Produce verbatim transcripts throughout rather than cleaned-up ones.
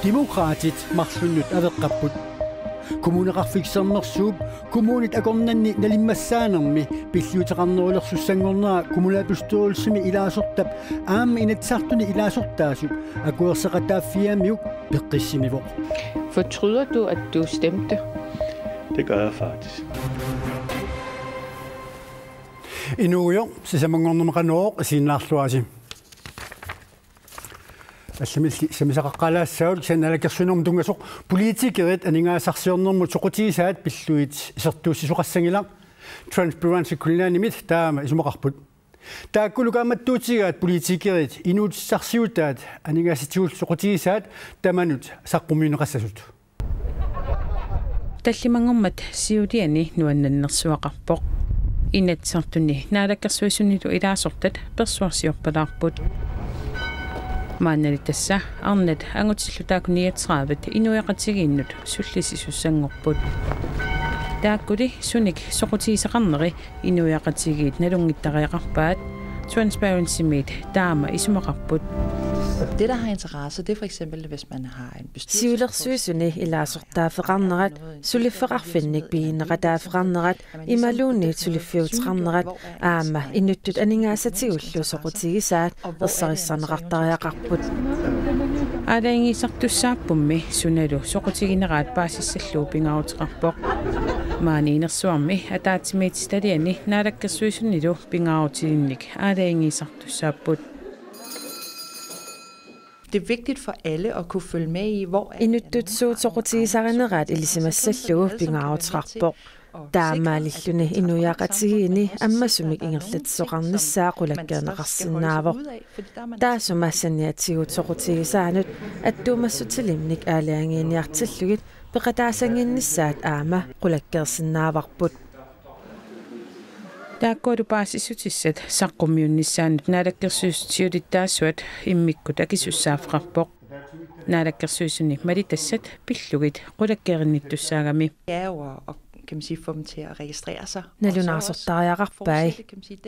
Demokraatit marlunnut aveqqapput. Kommuneqarfik Sermersuup kommunit akornanni nalimmassaanermi pilliuteqarnerulersussanngornera kommunalbestyrelsimi ilaasortap aamma Inatsisartuni ilaasortaasup akuerseqataaffiamiuk peqqissimivoq. Fortryder du, at du stemte? Det gør jeg faktisk. Inuugujoq, sisamanngornermi Qanorooq isiginnaarluarisi. Allamilli sammisaqaqqaalaassaagut, kisianni naalakkersuinermut tunngasoq politikerit aningaasarsiornermut soqutigisaat pillugit isertuussisoqassanngilaq. Transparency Greenlandimit taama isumaqarput. Taakkulu kaammattuutigaat politikerit inuutissarsiutaat aningaasatigullu soqutigisaat tamanut saqqummiunneqassasut. Tallimanngormat siuliani nuannernersuaqarpoq. Inatsisartuni Naalakkersuisunilu ilaasortat persuarsiorpalaarput. Maannali tassa arnat angutillu taakku niogtredive inuiaqatigiinnut sullissisussanngorput. Taakkuli sunik soqutigisaqarneri inuiaqatigiit nalunngittariaqarpaat, Transparencymiit taama isumaqarput. Det, der har interesse, det er for eksempel, hvis man har en bestyrelse. Siulersuisuni ilaasortaaffeqarnerat, suliffeqarfinnik pigineqataaffeqarnerat imaluunniit suliffiuteqarnerat aamma inuttut aningaasatigullu soqutigisaat ersarissorneqartariaqarput. Aalajangiisartussaappummi sunalu soqutigineraat paasissallugu pingaaruteqarpoq. Maani inersuarmi ataatsimiititaliani Naalakkersuisunilu pingaarutilinnik aalajangiisartussaapput. Det er vigtigt for alle at kunne følge med i, hvor er det, inuttut suut soqutigisarinerat ilisimassallugu pingaaruteqarpoq. Taamaalilluni inuiaqatigiinni ammasumik ingerlatsisoqarnissaa qulakkeerneqarsinnaavoq. Taassuma saniatigut soqutigisaanut attuumassutilinnik aalajangiiniartillugit peqataasannginnissaat aamma qulakkeersinnaavarput. Taakkualu paasissutissat saqqummiunnissaannut Naalakkersuisut siulittaasuat immikkut akisussaaffeqarpoq. Naalakkersuisuni malitassat pillugit qulakkeerinnittussaagami. Det er jo at, at, kan man sige, få dem til at registrere sig. Nalunaasortariaqarpai.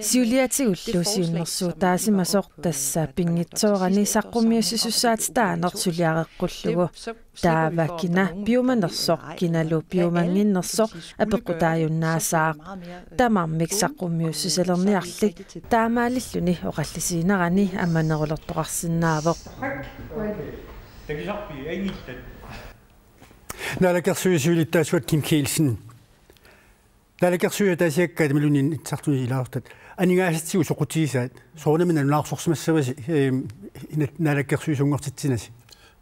Siuliatigullu siunnersuutaasimasoq tassa pinngitsoorani saqqummiussisussaatitaaneq suliareqqullugu. Taava kina piumanersoq, kinalu piumannginnersoq apeqqutaajunnaassaaq. Tamarmik saqqummiussisalerniarlik taamaalilluni oqallisiginerani ammanerulertoqarsinnaavoq. Naalakkersuisut siulittaasuat Kim Kielsen. Naalakkersuisut ataasiakkaat imaluunniit Inatsisartuni ilaasortat aningaasatigut soqutigisaat soorunami nalunaarsorsimassavasi, eem, ina-, naalakkersuisunngortitsinasi?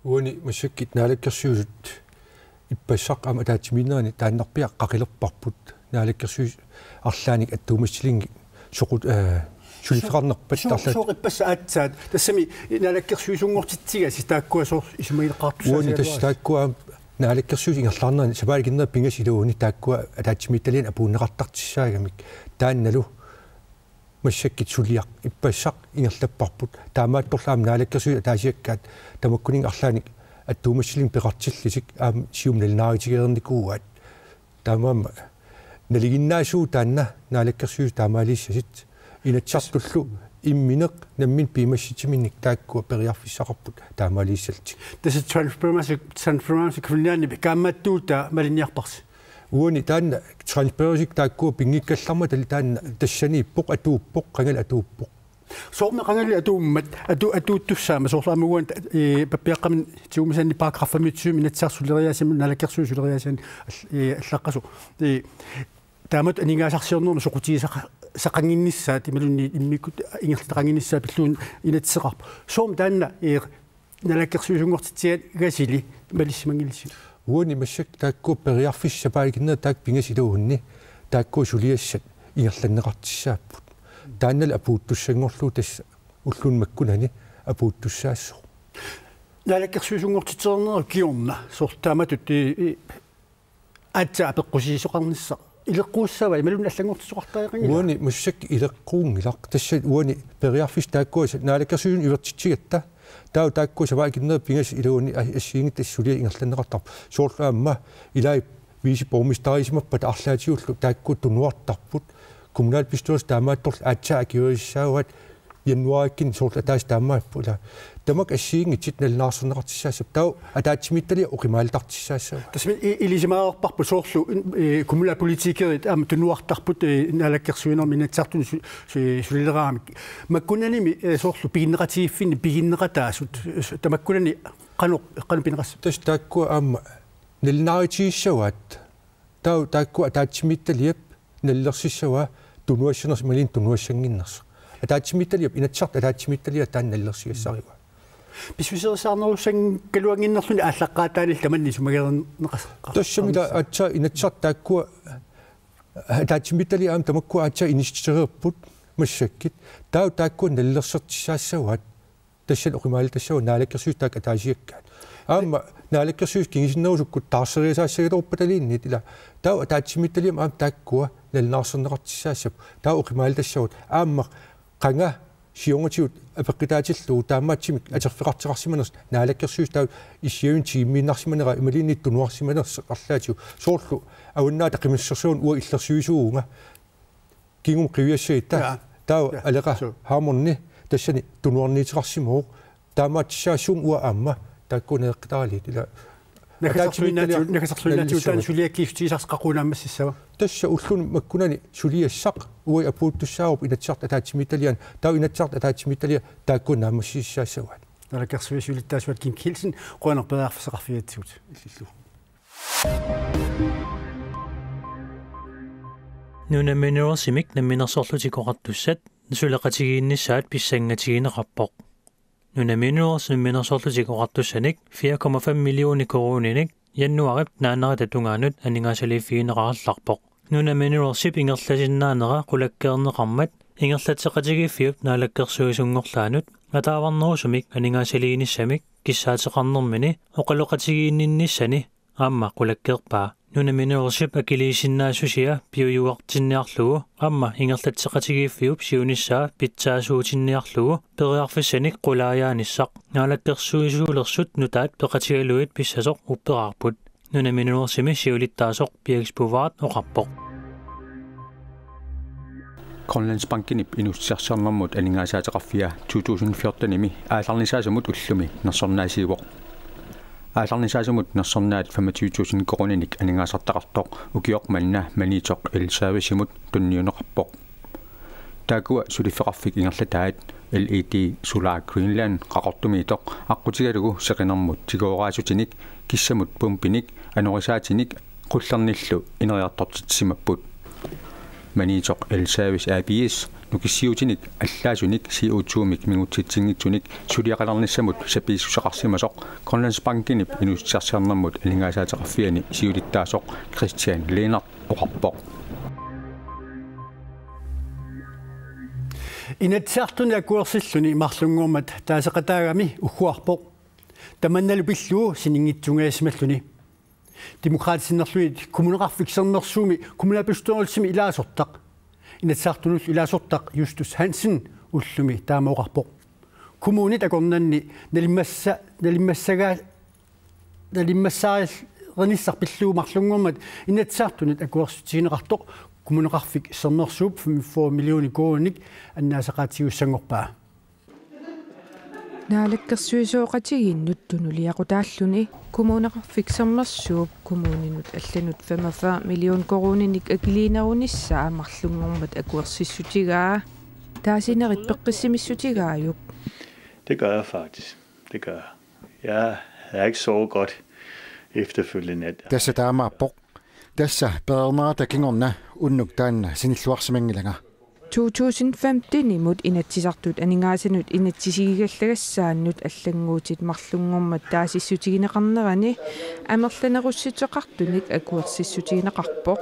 Uani massakkut naalakkersuisut ippassaq aamma ataatsimiinnerani taannarpiaq qaqilerparput. Naalakkersuisut arlaannik attuumassutilinnik soqut-, eh, suliffeqarnerpat. Suu-, arlaat. Sooq ippassaq aatsaat? Tassami naalakkersuisunngortitsigasi taakkua sooq isumagineqartussaagallarisi? Uani tassa taakkua naalakkersuisut ingerlaarnerani sapaatip akunnerani pingasut iluanni taakkua ataatsimiititaliani apuunneqartartussaagamik. Taannalu massakkut suliaq ippassaq ingerlapparput. Taamaattorli aamma naalakkersuisut ataasiakkaat tamakkuninnga arlaannik attuumassutilinnik peqartillutik aamma siumut nalunaarutigereernikuuaat. Taamaammat nalinginnaasuuvoq taanna naalakkersuisut taamaaliissasut, Inatsisartullu immineq nammineq piumassutsiminnik taakkua periarfissaqarput taamaaliissallutik. Tassa Transparency, Transparency Greenlandip kaammattuutaa malinniarparsi? Uani taanna Transparency taakkua pinngikkallarmata taanna tassaniippoq, atuuppoq, qangali atuuppoq. Soormi qangali atuummat, atu-, atuuttussaammat, soorlu aamma uani, eh, pappiaqqamini tigumisaanni paragraf femogtyve Inatsisartut suleriaaseq, naalakkersuisut suleriaaseq all-, eh, allaqqasoq. Eh, taamatut aningaasarsiornermut soqutigisaqa-, saqannginnissaat imaluunniit immikkut ingerlataqannginnissaat pillugu inatsiseqarpoq. Soormi taanna, eh, naalakkersuisunngortitsigasili malissimanngilasi? Uani massakkut taakkua periarfissat sapaatip akunnerani taakku pingasut iluanni taakkua suliassat ingerlanneqartussaapput. Taannali apuuttussanngorlugu tassa ulluni makkunani apuuttussaassaaq. Naalakkersuisunngortitsereernerup kingorna soorlu taamatut, eh, eh, aatsaat apeqqusiisoqarnissaq ileqquussava imaluunniit allanngortitsisoqartariaqanngilaq? Uani massakkut ileqquunngilaq. Tassa uani periarfissat taakkua sa-, naalakkersuisuni ivertitsigatta. Taava taakkua sapaatip akunnerani pingasut iluanni a-, assigiinngitsut suliat ingerlanneqartarput. Soorlu aamma ilai viceborgmesteriusimappata arlaatigullu taakkua tunuartarput. Kommunalbestyrelsi taamaattorli aatsaat akuerisussaavaat januaarikkunni soorlu ataaseq taamaapput, ila. Tamakku assigiinngitsut nalunaarsorneqartussaassappat, taava ataatsimiititaliaq oqimaalutartussaassavaat. Tassa i-, ilisimavarput soorlu, eh, kommunalpolitikerit aamma tunuartarput, eh, naalakkersuinermi Inatsisartuni su-, su-, sulileraangamik. Makkunanimi, eh, soorlu piginneqatigiiffinni piginneqataasut, s-, tamakkunani qanoq, qanoq pineqassappat? Tassa taakkua aamma nalunaarutigissavaat. Taava taakkua ataatsimiititaliap nalilersissavaa tunuassanersoq imaluunniit tunuassannginnersoq. Ataatsimiititaliap, Inatsisartut ataatsimiititaliap taanna nalilersugassarivaa. Pissuserissaarnerussanngikkaluannginnerluni aallaqqaataanilu tamanna isumagineqas-, tassami ila aatsaat Inatsisartut taakkua ataatsimiititaliap aamma tamakkua aatsaat inissitereerput massakkut. Taava taakkua nalilersortussaassavaat. Tassani oqimaalutassavaat Naalakkersuisut taakku ataasiakkaat. Aamma Naalakkersuisut kingusinnerusukkut taarseriasaassagaluarpataluunniit, ila, taava ataatsimiititaliami aamma taakkua nalunaarsorneqartussaassappat, taava oqimaalutassavaat. Aamma qanga siornatigut apeqqutaatillugu taamaattumik atorfeqartoqarsimanersoq Naalakkersuisut taava issiavimmik tigummiinnarsimanera imaluunniit tunuarsimanersoq arlaatigut. Soorlu Avannaata Qimassusersua uanga illersuisuuvunga. Kingumut qiviassagutta. Ja. Taava, ja, Aleqa, suu, Hammond tassani tunuarniuteqarsimavoq. Taamaattussaassooq uanga aamma taakkua naleqqitaraliit, ila. Nagasarsuinnaatsu-, ataatsimiititaliaq nagasarsuinnaatsuutaani nalilersugaat. Suliakkiissutigisarsi qaqugu naammassissava? Tassa ulluni makkunani suliassaq uagut apuuttussaavarput Inatsisartut ataatsimiititaliaanni. Taava Inatsisartut ataatsimiititaliaq taakkua naammassisussaassavaat. Naalakkersuisut siulittaasuat Kim Kielsen, qujanaq periarfissaqarfigigatsigut. Illillu. Nunamineralsimik Namminersorlutik Oqartussat suleqatigiinnissaat pissangatigineqarpoq. Nunaminerals Namminersorlutik Oqartussanik fire komma fem millioner koruuninik januaarip naannerata tungaanut aningaasaliiffigineqarallarpoq. Nunamineralsip ingerlasinnaanera qulakkeerneqarmat ingerlatseqatigiiffiup naalakkersuisunngorlaanut ataavarnerusumik aningaasaliinissamik kissaateqarnermini oqaloqatigiinninnissani aamma qulakkeerpaa. Nunamineralsip akiliisinnaassusia piujuartinniarlugu aamma ingerlatseqatigiiffiup siunissaa pitsaasuutinniarlugu periarfissanik qulaajaanissaq naalakkersuisuulersut nutaat peqatigalugit pissasoq upperaarput. Nunamineralsimi siulittaasoq Birgit Spovart oqarpoq. Grønlandsbankenip inuussutissarsiornermut aningaasaateqarfia to tusind fjortenimi aallarnisaasumut ullumi nersornaasiivoq. Aallarnisaasumut nersornaat femogtyve tusind koruuninik aningaasartaqartoq ukioq manna Maniitsoq El-Servicemut tunniunneqarpoq. Taakkua suliffeqarfik ingerlataat L E D Solar Greenland Qaqortumiittoq aqqutigalugu seqinermut tigooraasutinik, kissamut pumpinik, anorisaatinik qullernillu ineriartortitsisimapput. Maniitsoq El-Service A/S nukissiutinik allaasunik C O to-mik mingutsitsinngitsunik suliaqalernissamut sapiissuseqarsimasoq Grønlandsbankenip inuussutissarsiornermut aningaasaateqarfiani siulittaasoq Christian Lennert oqarpoq. Inatsisartuni akuersilluni marlunngormat taaseqataagami ugguarpoq. Tamannalu pillugu sininngitsunngisimalluni. Demokraatit sinnerlugit Kommuneqarfik Sermersuumi kommunalbestyrelsimi ilaasortaq, Inatsisartunullu ilaasortaq Justus Hansen ullumi taama oqarpoq. Kommunit akornanni nalimmassa-, nalimmassaga-, nalimmassaarinnissaq pillugu marlunngormat Inatsisartunut akuersissutigineqartoq Kommuneqarfik Sermersuup femogfyrre millioner koruuninik annaasaqaatigissanngoraat. Naalakkersuisooqatigiinnut tunuliaqutaalluni Kommuneqarfik Sermersuup kommuninut allanut femogfyrre million koruuninik akiliinerunissaa marlunngormat akuersissutigaa. Taasinerit peqqissimissutigaarput. Det gør jeg faktisk. Det gør jeg. Jeg havde ikke sovet godt efterfølgende nat. Tassa taamaappoq. Tassa pereernerata kingorna unnuk taanna sinilluarsimanngilanga. To tusind femtenimut Inatsisartut aningaasanut inatsisigigallagassaannut allannguutit marlunngormat taasissutigineqarnerani amerlanerussuteqartunik akuersissutigineqarpoq.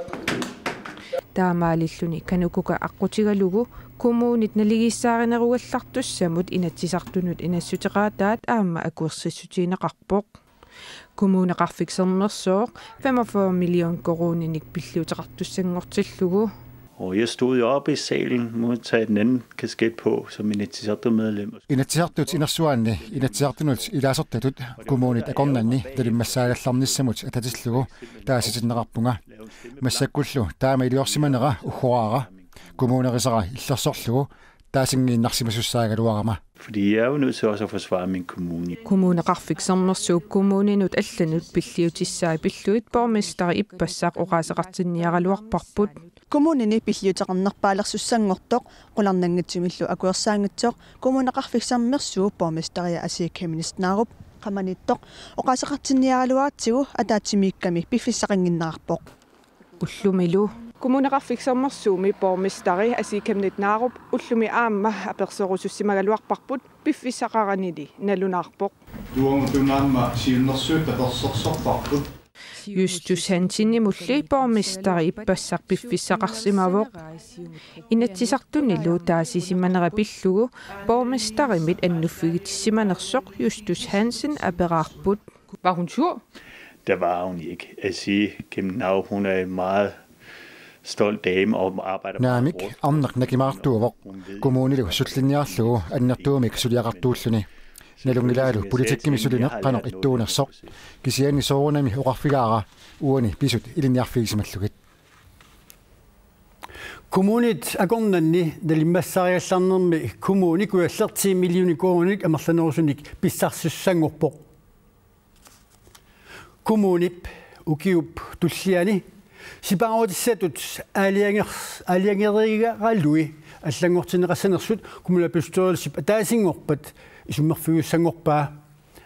Taamaalilluni KANUKOKA aqqutigalugu kommunit naligiissaarinerugallartussamut Inatsisartunut inassuteqaataat aamma akuersissutigineqarpoq. Kommuneqarfik Sermersooq femogfyrre million koruuninik pilliuteqartussanngortillugu. Og jeg stod jo oppe i salen, nu tager jeg den anden kasket på, som Inatsisartut-medlem. Inatsisartut inersuaanni Inatsisartunut ilaasortatut kommunit akornanni nalimmassaagallarnissamut atatillugu taasitinneqarpunga. Massakkullu taama iliorsimanera uggoraara. Kommunerisara illersorlugu taasinngiinnarsimasussaagaluarama. Fordi jeg er jo nødt til også at forsvare min kommune. Kommuneqarfik Sermersuup kommuninut allanut pilliutissai pillugit borgmesteri ippassaq oqaaseqartinniaraluarparput. Kommunini pilliuteqarnerpaalersussanngortoq qularnanngitsumillu akuersaanngitsoq Kommuneqarfik Sermersuup borgmesteria Asii Chemnitz Narup qamaniittoq oqaaseqartinniaraluaratsigu ataatsimiikkami piffissaqannginnerarpoq. Ullumilu Kommuneqarfik Sermersuumi borgmesteri Asii Chemnitz Narup ullumi aamma apersorusussimagaluarparput piffissaqaranili nalunaarpoq. Tuamu tunaamma siunnersuut tapersersorparput. Justus Hansenimulli borgmesteri ippassaq piffissaqarsimavoq. Inatsisartunilu taasisimanera pillugu borgmesterimit annuffigitissimanersoq Justus Hansen aperaarput. Var hun sur? Det var hun ikke. Asii Chemnitz Narup, hun er en meget stolt dame og arbejder meget Naamik, hårdt. Arnaq nakimaartuuvoq. Hun ved Kommunilu sullinniarlugu annertuumik suliaqartuulluni. Nalunngilaalu politikkimi sulineq qanoq ittuunersoq. Kisianni soorunami oqarfigaara uani pisut ilinniarfigisimallugit. Kommunit akornanni nalimmassaariallarnermi kommuni kujallerti millioner koruuninik amerlanerusunik pissarsisussanngorpoq. Kommunip ukiup tulliani sipaarutissatut aalajanger-, aalajangerigaralugu allanngortinneqassanersut kommunalbestyrelsip ataasinngorpat isummerfigiussanngorpaa.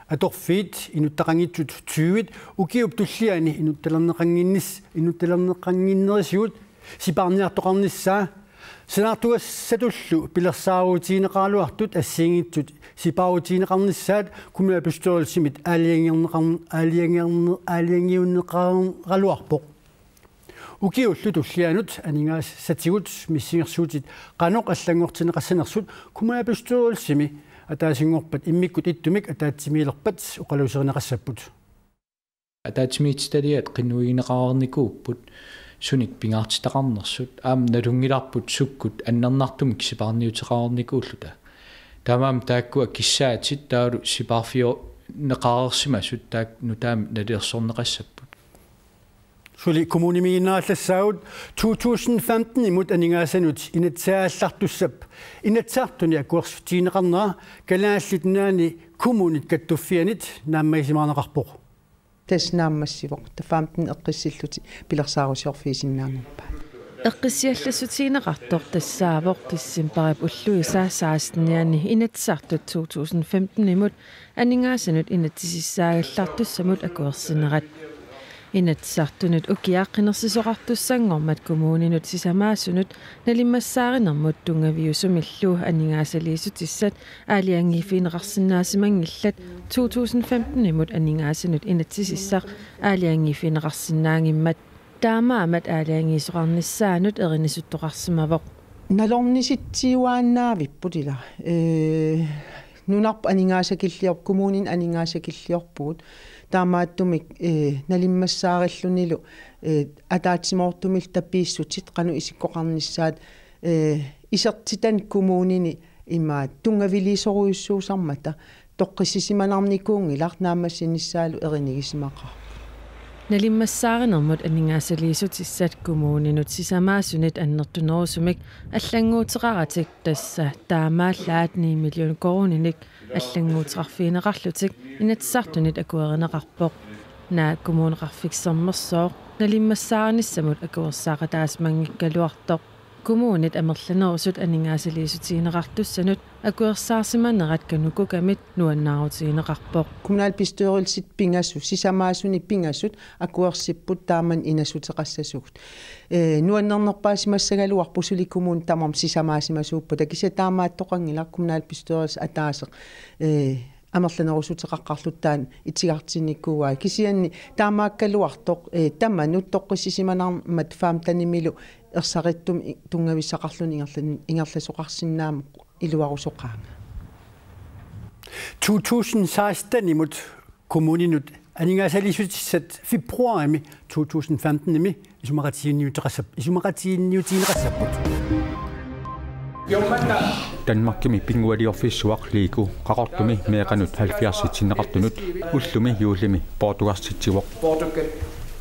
Atorfiit inuttaqanngitsut tyvit ukiup tulliani inuttalerneqannginnis-, inuttalerneqannginnerisigut sipaarniartoqarnissaa sanaartugassatullu pilersaarutigineqaraluartut assigiinngitsut sipaarutigineqarnissaat kommunalbestyrelsimit aalajangerneqarn-, aalajangerner-, aalajangiunneqaraluarpoq. Ukiullu tullianut aningaasatigut missingersuutit qanoq allanngortinneqassanersut kommunalbestyrelsimi ataasinngorpat immikkut ittumik ataatsimiilerpat oqaluuserineqassapput. Ataatsimiititaliat qinnuigineqareernikuupput sunik pingaartitaqarnersut, aamma nalunngilarput sukkut annernartumik sipaarniuteqareernikuulluta. Taamaammat taakkua kissaatit taavalu sipaarfigineqareersimasut taakku nutaamik nalilersorneqassapput. Suli kommunimiiginnarallassaagut to tusind femten-imut aningaasanut inatsisaagallartussap Inatsisartuni akuersissutigineqarnera Kalaallit Nunaanni kommunit kattuffiannit naammagisimaarneqarpoq. Tassa naammassivoq, femten eqqissillutik pilersaarusiorfigisinnaanngorpaat. Eqqissiallassutigineqartoq tassaavoq decembarip ulluisa sekstenianni Inatsisartut to tusind femten-imut aningaasanut inatsisissaagallartussamut akuersinerat. Inatsisartunut ukiaq qinersisoqartussanngormat kommuninut sisamaasunut nalimmassaarinermut tunngaviusumillu aningaasaliissutissat aalajangiiffigineqarsinnaasimanngillat to tusind femten-imut aningaasanut inatsisissaq aalajangiiffigineqarsinnaanngimmat. Taamaammat aalajangiisoqarnissaanut erinisuttoqarsimavoq. Nalornisitsiuaannaavipput ila. Ee, nunarput aningaasakilliorput, kommunini aningaasakilliorpugut. Taamaattumik, ee, nalimmassaarillunilu, ee, ataatsimoortumillu tapiissutit qanoq isikkoqarnissaat, ee, isertitanik kommunini imaat tunngaviliisorujussuusarmata toqqissisimanarnikuunngilaq, naammassinissaalu erinigisimaqaaq. Nalimmassaarinermut aningaasaliissutissat kommuninut sisamaasunit annertunerusumik allannguuteqaratik, tassa taamaallaat ni million koruuninik allannguuteqarfigineqarlutik Inatsisartunit akuerineqarpoq. Naak Kommuneqarfik Sermersooq nalimmassaarissamut akuersaaqataasimanngikkaluartoq. Kommunit amerlanerusut aningaasaliissutigineqartussanut akuersaarsimanerat KANUKOKA-mit nuannaarutigineqarpoq. Kommunalbestyrelsit pingasut, sisamaasuni pingasut akuersipput taamani inassuteqassasugut. Ee, nuannernerpaasimassagaluarpoq suli kommunit tamarmik sisamaassimasuuppata, kisianni taamaattoqanngilaq kommunalbestyrelse ataaseq, ee, amerlanerusuteqaqqaarluta taanna itigartinnikuuaa. Kisianni taamaakkaluartoq, ee, tamanut toqqissisimanarmat femten-imilu ersarissumik tunngavissaqarluni ingerlan-, ingerlasoqarsinnaammat iluarusoqaanga. To tusind seksten-imut kommuninut aningaasaliissutissat februarimi to tusind femten-imi isumaqatigiinniuteqassap-, isumaqatigiinniutigineqassapput. Danmarkimi pinngualiorfissuaq Lego Qaqortumi meeqqanut halvfjerdsit sinneqartunut ullumi juullimi poortugarsitsivoq.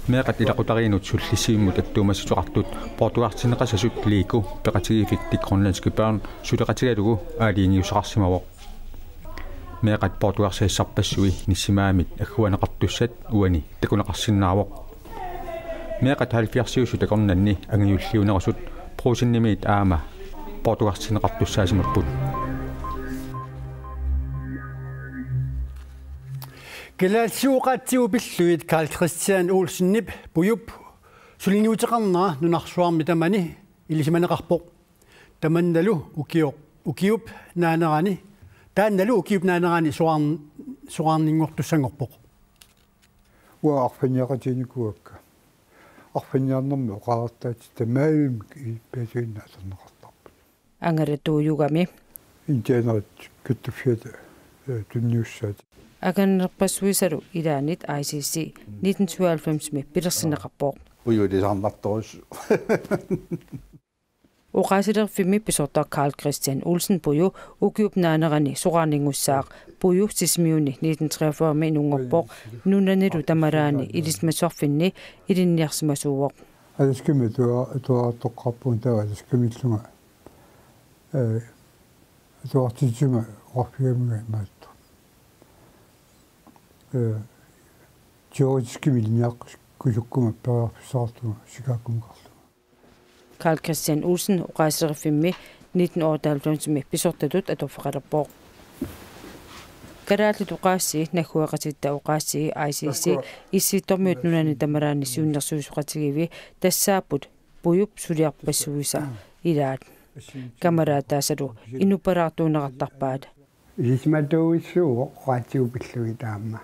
Meeqqat ilaqutariinnut sullissivimmut attuumassuteqartut portugartinneqassasut Lego peqatigiiffik De Grønlandske Børn suleqatigalugu aalajangiussaqarsimavoq. Meeqqat portugarsassarpassui nissimagamik agguaanneqartussat uani takuneqarsinnaavoq. Meeqqat halvfjerdsiusut akornanni angajulliunerusut Brugsenimiit aamma portugartinneqartussaasimapput. Kalaallisut oqaatsigut pillugit Karl Kristian Olsenip Pujup suliniuteqarnera nunarsuarmi tamani ilisimaneqarpoq. Tamannalu ukioq, ukiup naanerani, taannalu ukiup naanerani soraarn-, soraarninngortussanngorpoq. Uanga arfanniaqatiginikuuakka. Arfanniarnermi oqaaseqattaartut tamarmik ippaasuinnaat atorneqartarput. Angalatuujugami. Indianerit kattuffiata, eh, tunniussaat. Akannerpassuisalu ilaannit I C C nitten syvoghalvfemsimi pilersinneqarpoq. Puju ilisarnartorujussuuvoq. Oqaasilerfimmi pisortaq Karl Kristian Olsen Puju ukiup naanerani soraarninngussaaq. Puju Sisimiuni nitten treogfyrremi inunngorpoq, nunanilu tamalaani ilisimatusarfinni ilinniarsimasuuvoq. Alaskami atua-, atuartoqqaarpunga, taava Alaskamillunga, eh, atuartitsisuma oqarfigamiga imaattoq. Eh, teoretiskimik ilinniaqqusukkuma periarfissaqartunga Chicagomukarlunga. Karl Kristian Olsen oqaasilerfimmi nitten otteoghalvfemsimi pisortatut atorfeqalerpoq. Kalaallit oqaasii, naggueqatitta oqaasii I C C Issittormiut nunani tamalaani siunnersuisoqatigiivi tassaapput Pujup suliarpassuisa ilaat. Kamalaataasalu inuppalaartuunneqartarpaat. Ilisimatoorujussuu oqaatsigut pillugit aamma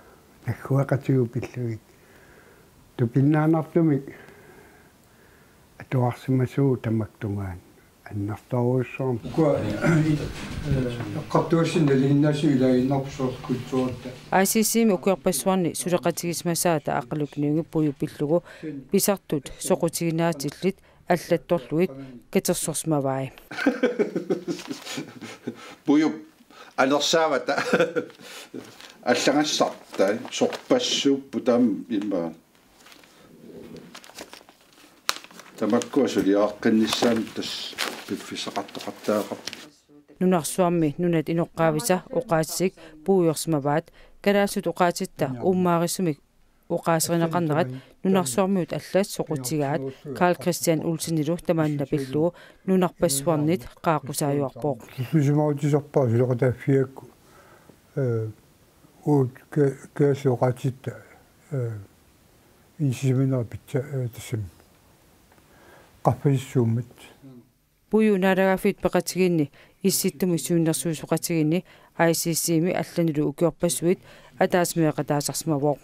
naggueqatigut pillugit. Tupinnaanertumik atuarsimasuuvoq tamakku tungaanut annertoorujussuarmik. Ukua, eh, eqqartugassinni nalinginnaasumik ilaaginnarpoq soorlu kulturitta. I C C-mi ukiorpassuarni suleqatigisimasaata Aqqaluk Lynge Puju pillugu pisartut soqutiginaatillit allattorlugit katersorsimavai. Pujup anersaavata allagassartai sorpassuupput taama immaqa. Tamakkua suliareqqinnissaannut tassa piffissaqartoqattaaqarpoq. Nunarsuarmi nunat inoqqaavisa oqaatsik puiorsimavaat, kalaallisut oqaatsitta uummaarissumik oqaaserineqarnerat nunarsuarmiut allat soqutigaat, Karl Kristian Olsenilu tamanna pillugu nunarpassuarnit qaaqqusaajuarpoq. Tusisimaarutissarpara suleqataaffigigakku, eh, uagut ka-, kalaallisut oqaatsitta, eh, inissisimanerat pitsa-, eh, tassami qaffasissuummat. Puju naalagaaffiit peqatigiinni Issittumut siunnersuisoqatigiinni I C C-mi allanilu ukiorpassuit ataatsimeeqataasarsimavoq.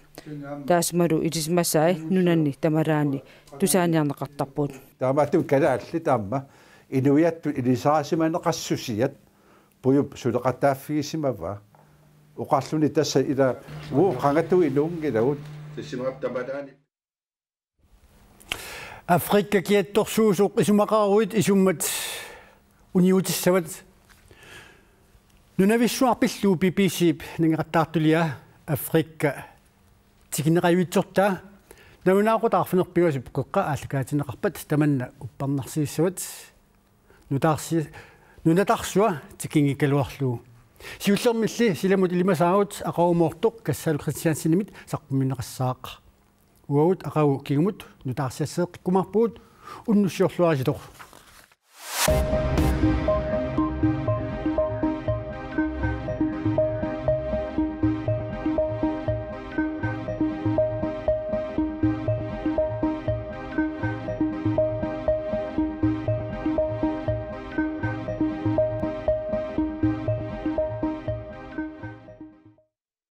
Taassumalu ilisimasai nunanni tamalaanni tusaaniarneqartarput. Taamaattumik kalaallit aamma inuiattut ilisarisimaneqassusiat Pujup suleqataaffigisimavaa. Oqarluni tassa ila uu qangattuinnanngilagut. Tassimaap tamalaani. Afrika kiattorsuusoq isumaqaruit isummat uniutissavat. Nunavissuaq pillugu B B C-p nangeqattaartulia Afrika tikinneqajuitsortaa. Nalunaaqutaq arfineq-pingasut qeqqa aallakaatinneqarpat tamanna uppernarsiissavat. Nutaarsi-, nunatarsua tikinngikkaluarlugu. Siullermilli silamut ilimasaarut aqagumoortoq Kassaalu Kristiansenimit saqqummiunneqassaaq. Uagut aqagu kingumut nutaarsiasseeqqikkumaarpugut, unnussiorluaritsi.